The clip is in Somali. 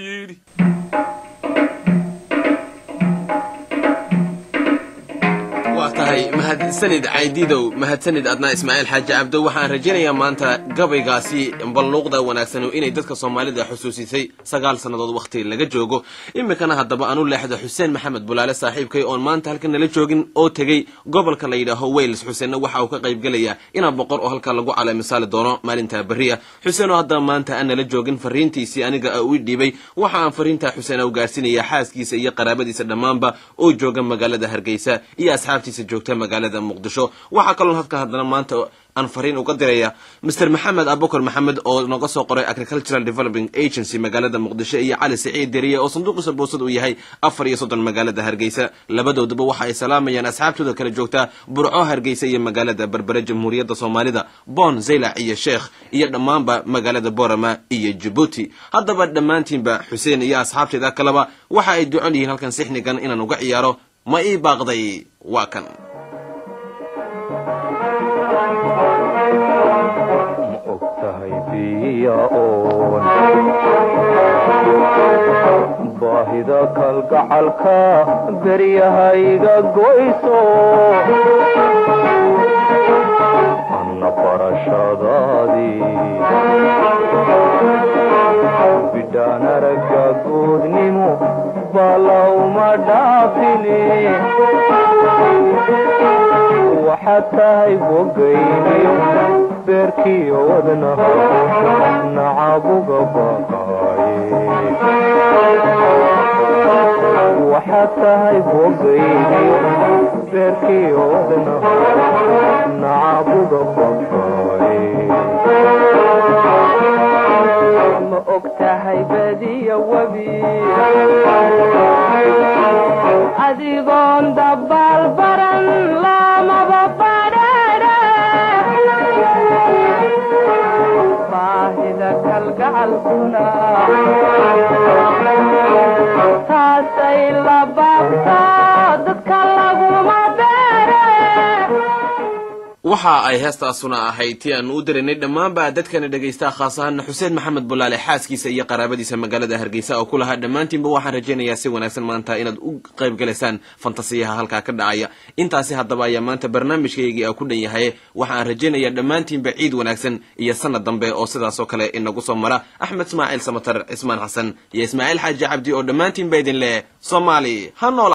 Yidhi. Waa tahay, mahadsanid Caydidow, mahadsanid adnaa Ismaaciil Xaaji Cabdo. Waxaan rajaynayaa maanta gabaygaasi balluuqda wanaagsan inay dadka Soomaalida xusuusisay 9 sannadood wakhti laga joogo iminkana. Haddaba aan u leexdo Xuseen Maxamed Bulaale, saaxiibkay oon maanta halkan nala joogin oo tegey gobolka la yidhaaho Wales. Xuseenna waxa uu ka qaybgelayaa inaa boqor oo halkaa lagu caleemisaali doono maalinta berriya. Xuseen oo haddaba maanta aan nala joogin, fariintiisii aniga u dhiibay. Waxa aan fariintaa Xuseen u gaarsiinayaa xaaskiisa iyo qaraabadiisa dhammaanba oo jooga magaalada Hargeysa iyo asxaabtiisa joogta magaalada Muqdisho. Waxaa kaloon halka haddana maanta aan fariin uga diraya Mr Maxamed Abukar Maxamed oo noga soo qoray Agricultural Developing Agency magaalada Muqdisho, iyo Cali Siciid Deriye oo sanduuqiisa boosad uu yahay 34 magaalada Hargeysa. Labadooduba waxa ay salaamayaan asxaabtooda kala joogta Burco, Hargeysa iyo magaalada Berbere, Jamhuuriyadda Soomaalida, Boon, Zaylac iyo Sheekh iyo dhammaanba magaalada Borama iyo Jabuuti. Haddaba dhammaantiinba Xuseen iyo asxaabteeda kaleba waxa ay ducon yihiin halkan sixnigan inaan uga ciyaaro Ma ii baaqday. Waa kan. Ma og tahay biya oon baahida kalgacalka beryahayga goyso, anna barashadaadii bidhaan aragga guudnimo balowma dhaafine. Waxaad tahay bogayniyo beerkiyo wadnaha nacabuga baqaaye. Waxaad tahay bogayniyo beerkiyo wadnaha nacabuga baqaaye. Ma og tahay badiya webi adigoon dabaal baran lamaba badhadhe, baahida kalgacalkuna taasay la baabtaa dadka laguma beere. Waxa ay heestaasuna ahayd tii aanu u diraynay dhammaanba dadkana dhegaysta, khaas ahaana Xuseen Maxamed Bulaale, xaaskiisa iyo qaraabadiisa magaalada Hargeysa oo ku lahaa. Dhammaantiinba waxaan rajaynayaa si wanaagsan maanta inaad u qayb galaysaan fantasiyaha halkaa ka dhacaya. Intaasi haddaba ayaa maanta barnaamijkaygii a ku dhan yahay. Waxaan rajaynayaa dhammaantiinba ciid wanaagsan iyo sanad dambe oo sidaas oo kale inagu soo mara. Axmed Ismaaciil Samatar, Cismaan Xasan iyo Ismaaciil Xaaji Cabdi oo dhammaantiinba idin leh Soomaali ha noola.